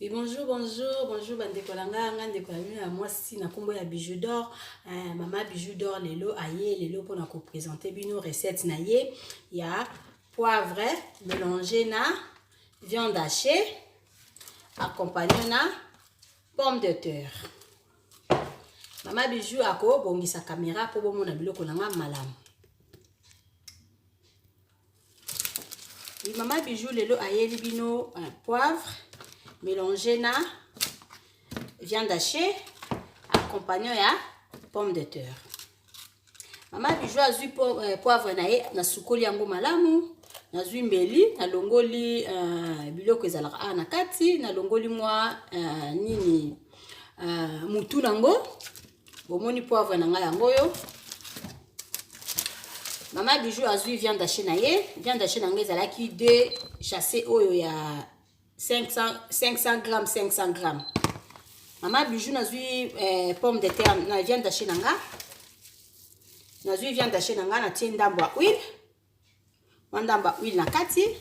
Oui, bonjour, bonjour, bonjour, bandeko na nga, nga ndeko na bino ya mwasi na kombo ya Bijou d'or, eh, mama Bijou d'or lelo aye lelo pona ko présenter bino recette na ye ya poivre mélangé na viande hachée accompagné na pomme de terre. Mama Bijou ako bongisa caméra po bomona biloko na nga malamu. Oui, mama Bijou lelo ayeli bino un poivre mélangé na viande hachée accompagnant ya pomme de terre. Mama Bijou azwi euh, poivre na ye nasukoli yango malamu nazwi mbeli nalongoli uh, biloko ezalaka awa na kati nalongoli mwa uh, nini uh, mutu nango bomoni poivre na ngai yango oyo mama bijou azwi viande hache na ye viande hache na ngai ezalaki deux chasse oyo ya 500, 500 grammes 500 grammes mama bijou nazwi eh, pomme de terre na viande hache na nga nazwi viande hache na nga natie ndambo ya huile mwa ndambo ya huile na kati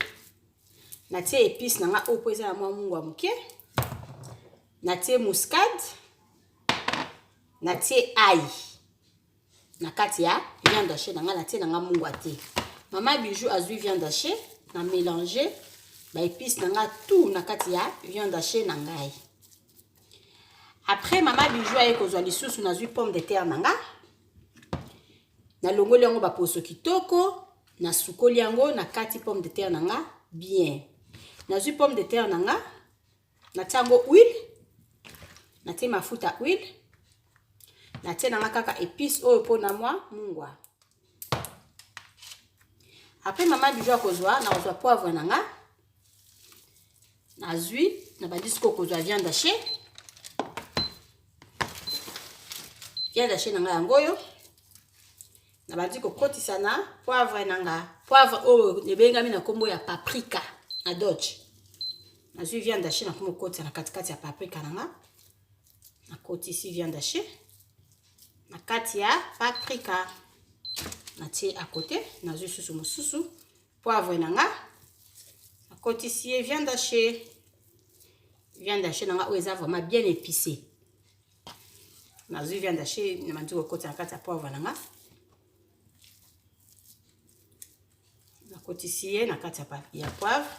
natie epice na nga oyo mpo eza na mwa mungwa ya moke natie muscade natie ai na kati ya viande hachée na ngai natie na ngai mungwa te mama bijou azwi viande hachée na mélange ba épice na ngai tout na kati ya viande hachée na ngai après mama bijou aye kozwa lisusu nazwi pomme de terre na nga nalongoli yango baposo kitoko nasukoli yango na kati pomme de terre na nga bien nazwi pomme de terre na nga natie yango huile natie mafuta huile natie nanga kaka epice oyo mpona mwa mungwa apres mama bijou akozwa nakozwa poivre na nga nazwi nabandi sikoyo kozwa viande hache viande hache na nga yango oyo nabandi kokotisa na poivre na nga poivre oyo ebengami na nkombo ya paprika na dodge nazwi viande hache nakomi kokotisa na katikati ya paprika na nga nakotisi viande hache na kati ya paprika natie à côté nazwi susu mosusu poivre na nga nakotisi ye viande hache viande hache na nga oyo eza vraiment bien épicé nazwi viande hache nabandi kokotisa na kati ya poivre na nga nakotisi ye na kati ya poivre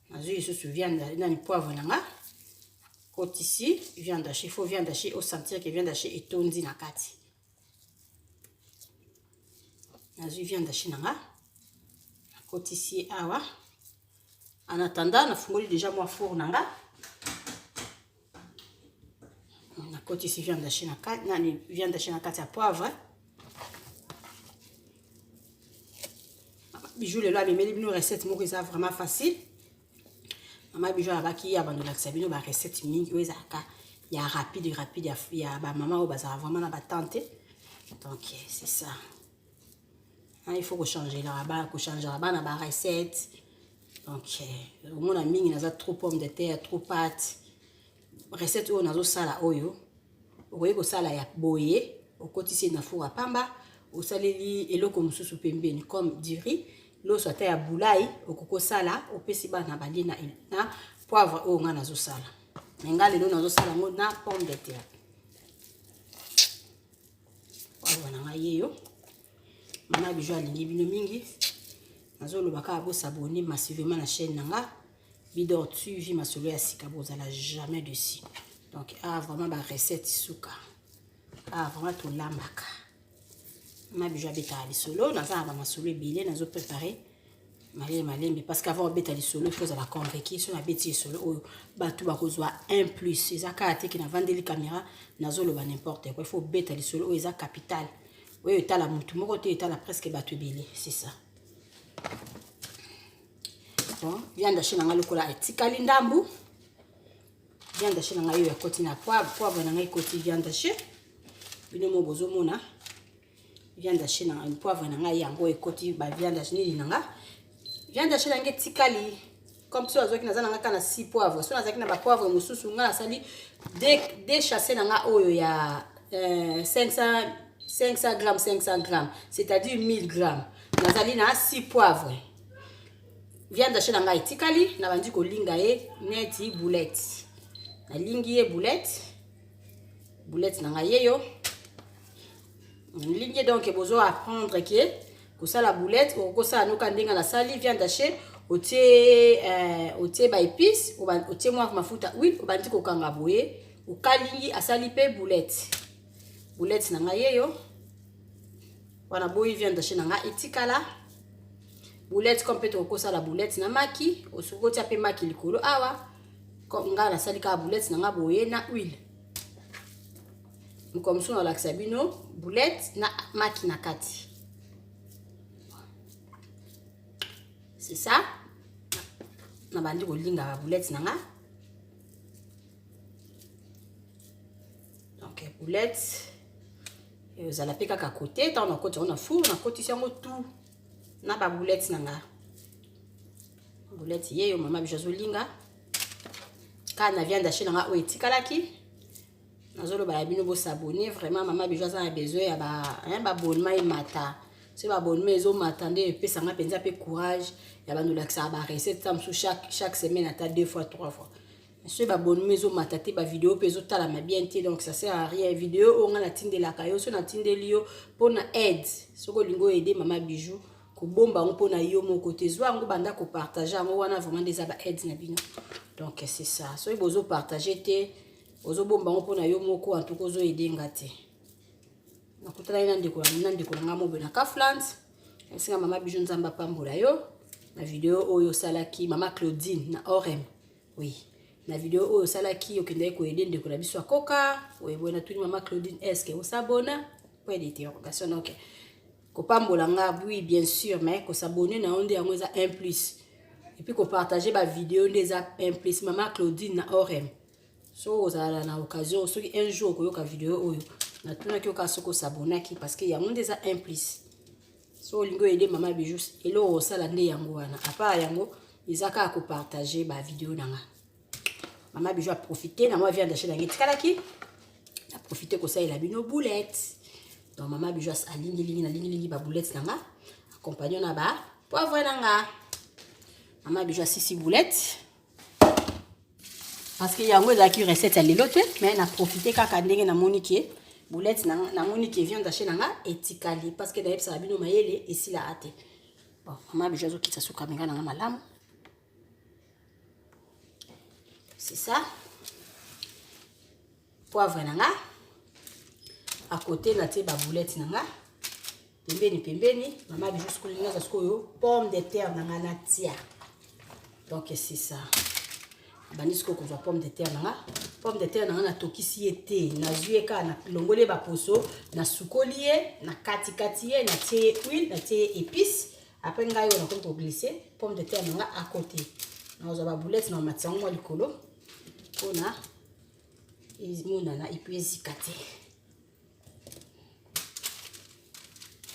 nazwi lisusu viande nani poivre na nga kotisi viande hache faut viande hache osentir ke viande hache etondi na kati nazwi viande hache na nga nakotisi ye awa en attendant nafungoli déjà mwa four na nga nakotisi viande hache na kati nani viande hache na kati ya poivre bijou lelo amemeli bino recette moko eza vraiment facile mama bijou alabaki ye abanda olakisa bino ba recette mingi oyo ezalaka ya rapide rapide ya, ya bamama oyo bazalaka vraiment na batante donc c'est ça hein, il faut kochangelaka bana kochangelaka bana ba recette donc euh, omona mingi naza trop pomme de terre trop pate recette oyo nazosala oyo okoki kosala ya boye okotisi ye na four ya pamba osaleli eloko mosusu pembeni comme du riz loso ata ya bulai okoki kosala opesi bana balie na, na poivre oyo ngai nazosala me ngai lelo nazosala yango na pomme de terre poivre na ngai yeyo mama bijo alingi bino mingi nazoloba kaka bosabone massivement na chaîne na nga bidor tv masolo ya sika bozala jamais dessus donc ah vraiment ba recette suka ah vraiment tolambaka ma bijo abetaka lisolo naza na bamasolo ebele nazo prépare malembe malembe parce qu'avant obeta lisolo il faut ozala convaincu so nabeti lisolo oyo bato bakozwa un plus eza kaka te ke navandeli caméra nazoloba n'importe quoi il faut obeta lisolo oyo eza capital oyo etala motu moko te etala presque bato ebele c'est ça bon viande hache na ngai lokola etikali ndambu viande hache na ngai oyo ekoti na poivre poivre na ngai ekoti viande hache bino mo bozomona viande hache na poivre na ngai yango ekoti ba viande hache nini na nga viande hache na ngai etikali comme so azwaki naza na ngai kaka na 6 poivre so nazalaki na ba poivre mosusu ngai nasali de chasse na ngai oyo ya 500 500 grammes 500 grammes c'est-à-dire 1000 grammes nazali na 6 poivre viande hache na ngai etikali nabandi kolinga ye neti boulette. Nalingi ye boulette. Boulette na ngai yeyo. Nalingi ye donc bozo apprendre que kosala boulette okosala noka ndenge nasali viande hachée otie euh, otie ba épices otie mwa mafuta huile obandi kokanga boye okalingi asali mpe boulette boulette na ngai yeyo wana boyi viande hachée na ngai etikala boulette comme mpe tokosala boulette na maki osoki otia mpe maki likolo awa ngai nasali kaka boulette na ngai boye na huile mokolo mosusu nalakisa bino boulette na maki na kati c'est ça nabandi kolinga ba boulette na nga donc boulette ezala mpe kaka kote ntango nakoti yango na four nakotisi yango tout na ba boulette na nga boulette yeyo mama bijo azolinga kaka na viande hache na nga oyo etikalaki nazoloba ya bino bosabone vraiment mama bijo aza na besoin ya baabonnement emata soki baabonnement ezomata nde epesanga mpenza mpe courage ya bando olakisaka barecette ta mosusu chaque, chaque semaine ata deux fois trois fois soki baabonnement ezomata te bavideo mpe ezotalama bien te donc ça sert à rien video oyo ngai natindelaka yo soki natindeli yo mpona aide soki olingi oaide mama bijou kobomba yango mpona yo moko te zwa yango banda kopartage yango wana vraiment nde eza ba aide na bino donc c'est ça soki bozopartage te ozobomba yango mpona yo moko en tout cas ozoaide nga te nakutanaki na ndeko na ndeko na ngai mobe na Kafland esinga mama Bijou Nzambe apambola yo na video oyo osalaki mama Claudine na Orem oui na video oyo osalaki okendaki koaider ndeko na biso akoka oyeboye natuni mama Claudine est-ce osabona point d'interrogation donc kopambola nga oui bien sûr mais kosabone na yo nde yango eza un plus et puis kopartage bavideo nde eza un plus mama Claudine na Orem soki ozala na occasion soki un jour okoyoka video oyo natunaki yo kaka soki osabonaki parce que yango nde eza un plus so olingi oaider mama Bijou eloko osala nde yango wana à part yango eza kaka kopartage bavideo na nga mama Bijou aprofite na mwa viande hachée nange etikalaki aprofite kosalela bino boulette donc mama Bijou alingilingi nalingilingi baboulette na nga accompagne na ba poivre na nga mama Bijou asisi boulette parce que yango ezalaki recette ya lelo te mais na profite kaka ndenge namoni ke boulette namoni ke viande hachée na nga etikali parce que nayebisaka bino mayele esila te bon mama Bijou azokitisa suka minga na nga malamu c'est ça poivre na nga à côté natie baboulette na nga pembeni pembeni mama Bijou sikoyo aza sikoyo pomme de terre na nga natia donc c'est ça bandi sikoyo kozwa pomme de terre na nga pomme de terre na nga natokisi ye te nazwi ye kaka nalongoli ye baposo nasukoli ye na katikati ye natie ye huile natie ye épice après ngai oyo nakomi koglisser pomme de terre na nga à côté nazwa baboulette na matisa yango mwa likolo mpona emonana et puis ezika te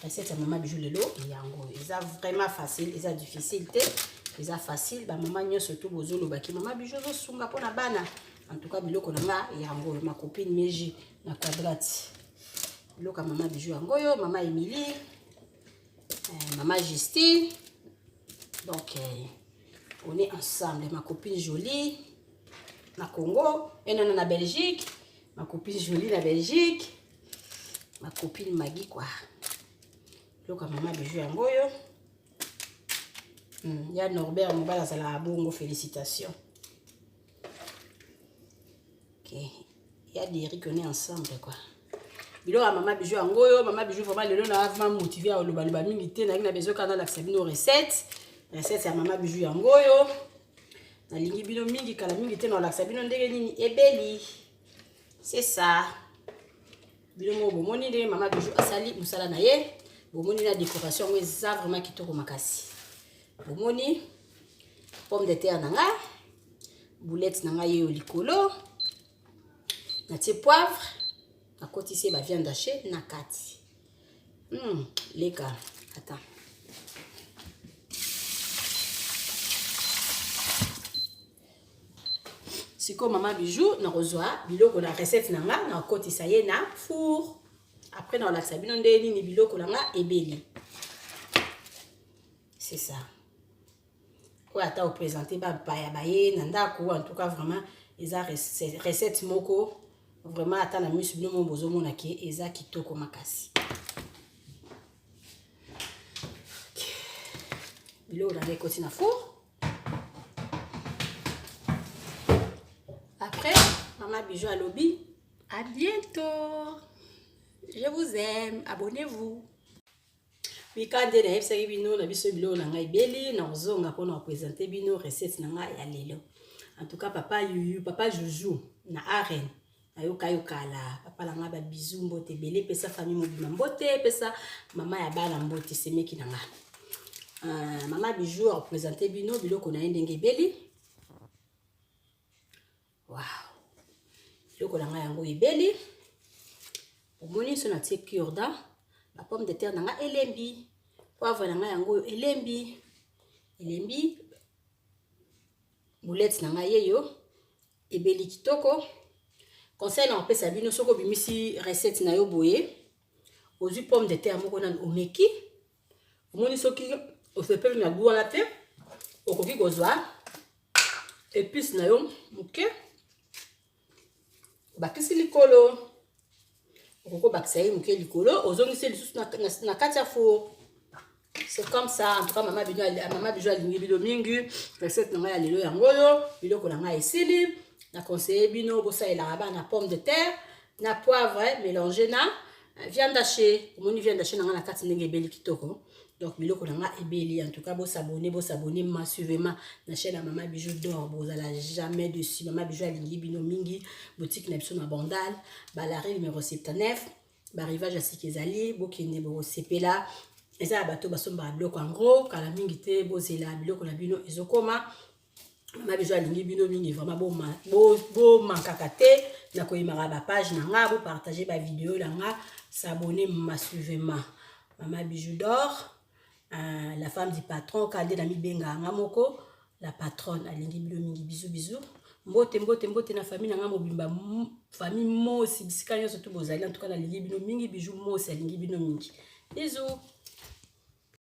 recette ya mama Bijou lelo yango eza vraiment facile eza difficile te eza facile bamama nyonso tu bozolobaki mama Bijou ozosunga mpona bana en tout cas biloko na nga yango oyo ma copine Meji na quadrate biloko ya mama Bijou yango oyo mama Emilie mama Justine donc on est ensemble ma copine Jolie na Congo enana na Belgique ma copine Jolie na Belgique ma copine Maggie quoi biloko ya mama Bijou yango oyo ya Norbert mobali azalaka bongo félicitation ok ya Derrick on est ensemble quoi biloko ya mama Bijou yango oyo mama Bijou vraiment lelo na vraiment motivé ya kolobaloba mingi te nalingi na besoin kaka nalakisa bino recette recette ya mama Bijou yango oyo nalingi bino mingi kala mingi te nalakisa bino ndenge nini ebeli c'est ça bino moko bomoni ndenge mama Bijou asali mosala na ye bomoni na décoration yango eza vraiment kitoko makasi bomoni pomme de terre na nga boulette na ngai yeyo likolo natie poivre nakotisi ye baviande hachée na kati leka attends sikoyo mama Bijou nakozwa biloko na recette na nga nakotisa ye na four après nakolakisa bino nde nini biloko na nga ebeli c'est ça oyo ata oprésente bapaya baye na ndako en tout cas vraiment Eza recette moko vraiment, ata na miso bino mo bozomona ke eza kitoko makasi. Biloko na ngai ekoti na four. Après, Mama Bijou alobi à bientôt, je vous aime, abonnez-vous. Wikande nayebisaki bino na biso biloko na ngai ebeli, na kozonga mpona kopresente bino recette na ngai ya lelo. En tout cas, papa Yuyu, papa Juju na Arène, nayoka yo kala, papa na ngai, babizu, mbote ebele, pesa famille mobima mbote, pesa mama ya bana mbote, semeki na ngai. Mama Bijou akopresente bino biloko na ye ndenge ebeli. Wow, biloko na ngai yango ebeli. Omoni so natie cure-dent, ba pomme de terre na ngai elembi, poivre na ngai yango oyo elembi, elembi, boulette na ngai yeyo ebeli kitoko. Conseil na kopesa bino, soki obimisi recette na yo boye, ozwi pomme de terre moko nanu, omeki, omoni soki osepeli na goût wana te, okoki kozwa épice na yo moke, obakisi likolo. Okoki kobakisa ye moke likolo, ozongisi lisusu na kati ya four. C'est comme ça. En tout cas, mama bino, mama Bijou alingi bino mingi. Recette na ngai ya lelo yango oyo. Biloko na ngai esili. Na conseille bino bosalelaka bana pomme de terre na poivre mélange na viande hachée. Omoni viande hachée na ngai na kati ndenge ebeli kitoko. Donc biloko na ngai ebeli. En tout cas, bosabone, bosabone massivement na chaîne ya Mama Bijou d'Or, bozala jamais dessus. Mama Bijou alingi bino mingi. Boutique na biso na Bandal, Balari numéro 79, barivage ya sika ezali. Bokende, bokosepela. Eza ya bato basombaka biloko yango kala mingi te. Bozela, biloko na bino ezokoma. Mama Bijou alingi bino mingi vraiment. Bomankaka te na koyemaka bapage na nga, bopartage bavideo na nga, s'abonner massivement. Mama Bijou d'Or, la femme du patron, kande na mibengaka nga moko la patronne, alingi bino mingi. Bisous, bisous, mbote, mbote, mbote na famille na nga mobimba, famille Mosi, bisika nyonso tu bozali. En tout cas, nalingi bino mingi. Bijou Mosi alingi bino mingi. Bisous.